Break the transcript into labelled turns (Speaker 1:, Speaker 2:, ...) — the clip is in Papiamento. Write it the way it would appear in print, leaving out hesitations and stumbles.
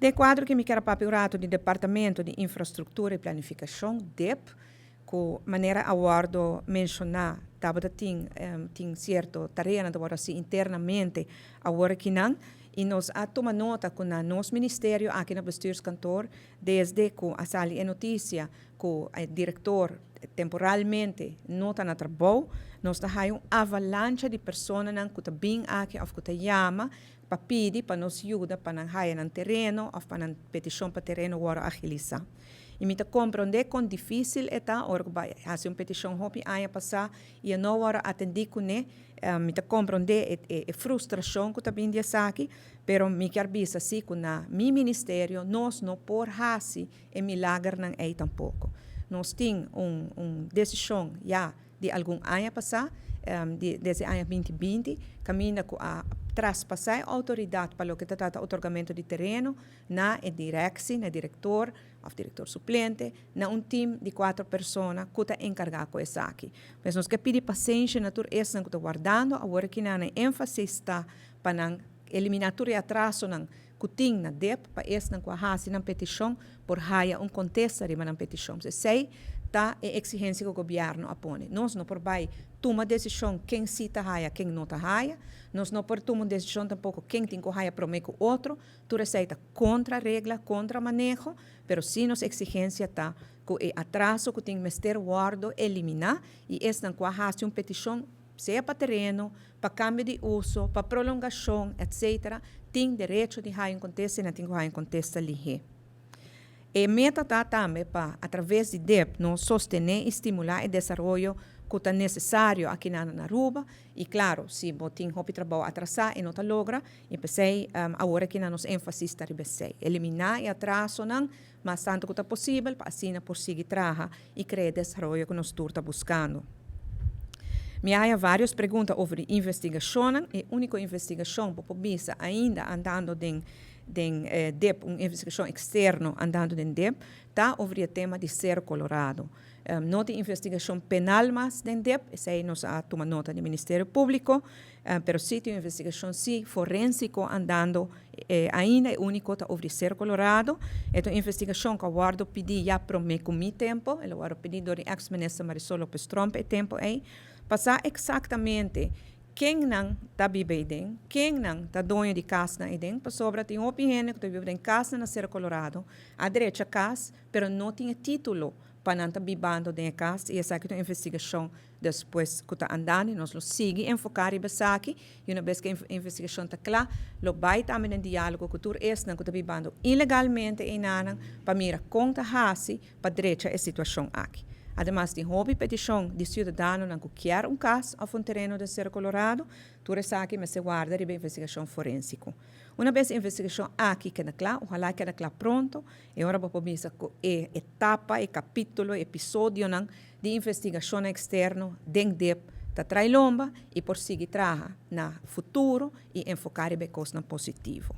Speaker 1: Den cuadro cu mi kier papia un rato di Departamento di Infrastructura y Planificacion, DIP, cu manera a wordo menciona tabata tin cierto tareanan ta wordo haci internamente awor akinan y nos a tuma nota cu na nos ministerio aki na Bestuurskantoor desde cu a sali e noticia cu e director temporalmente no ta na trabou, nos ta haya un avalancha di personanan cu ta bin aki of cu ta yama pa pidi pa nos yuda pa nan haya nan tereno of pa nan peticion pa tereno wordo agilisa. Y mi ta comprende con dificil e ta ora cu bay haci un peticion hopi aña pasa y e no wordo atendi cune. Mi ta comprende e frustracion cu ta bin di esaki, pero mi kier bisa si cu na mi ministerio nos no por haci e milagernan ey tampoco. Nos tin un decision ya di algun aña pasá, di desde aña 2020, kaminda ku a traspasá e outoridat pa loke ta trata otorgamentu di tereno na e direksi, na e direktor òf direktor suplente, na un tim di kuater persona ku ta enkargá ku esaki. Pues nos ke pidi pasenshi na tur esnan ku ta wardando awor aki nan e énfasis ta pa nan eliminá tur e atrasonan ku tin na dep pa esnan ku a hasi nan petishon por haya un kontesta riba nan petishon. Esei ta e eksigensia ku gobièrnu a pone. Nos no por bai tuma desishon ken si ta haya, ken no ta haya. Nos no por tuma un desishon tampoko ken tin ku haya promé ku otro. Tur esei ta kontra regla, kontra maneho, pero si nos eksigensia ta ku e atraso ku tin mester wòrdu eliminá i esnan ku a hasi un petishon sea pa tereno, pa kambio di uso, pa prolongashon, etc. Tin derecho di haya un kontesta i nan tin ku haya un kontesta lihé. E meta ta tambe pa a traves di dep nos sostené i stimulá e desaroyo ku ta nesesario akinan na Aruba i klaro si bo tin hopi trabou atrasá e no ta logra i p'esei awor akinan nos énfasis ta riba esei, eliminá e atrasonan mas tantu ku ta posibel pa asina por sigui traha i krea e desaroyo ku nos tur ta buskando. Mi a haña vários pregunta over di investigashonnan. E úniko investigashon bo por bisa ainda andando den den dip, un investigashon eksterno andando den dip, ta over di e tema di Cerro Colorado. No tin investigashon penal mas den dip, esei nos a tuma nota di Ministerio Públiko, pero sí tin un investigashon sí forénsiko andando ainda, e úniko ta over di Cerro Colorado. E ta un investigashon ku a wòrdu pidí ya promé ku mi tempu, el a wòrdu pidí dor di èks minister Marisol Lopez Tromp e tempu ei, pa sa eksaktamente kennan ta biba eiden, kennan ta doño di kasnan eiden, pasobra tin hopi hende ku ta biba den kasnan na Cerro Colorado, a drecha kas, pero no tin e título pa nan ta bibando den e kas i esaki ta un investigashon despues ku ta andando i nos lo sigui enfoká riba esaki i una bes ku e investigashon ta kla lo bai tambe den diálogo ku tur esnan ku ta bibando ilegalmente einanan pa mira kon ta hasi pa drecha e situashon aki. Ademas tin hopi petishon di siudadanonan ku kier un kas òf un tereno den Cerro Colorado, tur esaki mester warda riba e investigashon forénsiko. Una bes e investigashon aki keda kla, ojalá e keda kla pronto, E ora bo por bisa ku e etapa, e kapítulo, e episodionan di investigashonnan eksterno den dip ta trai lomba i por sigui traha na futuro i enfoká riba e kosnan positivo.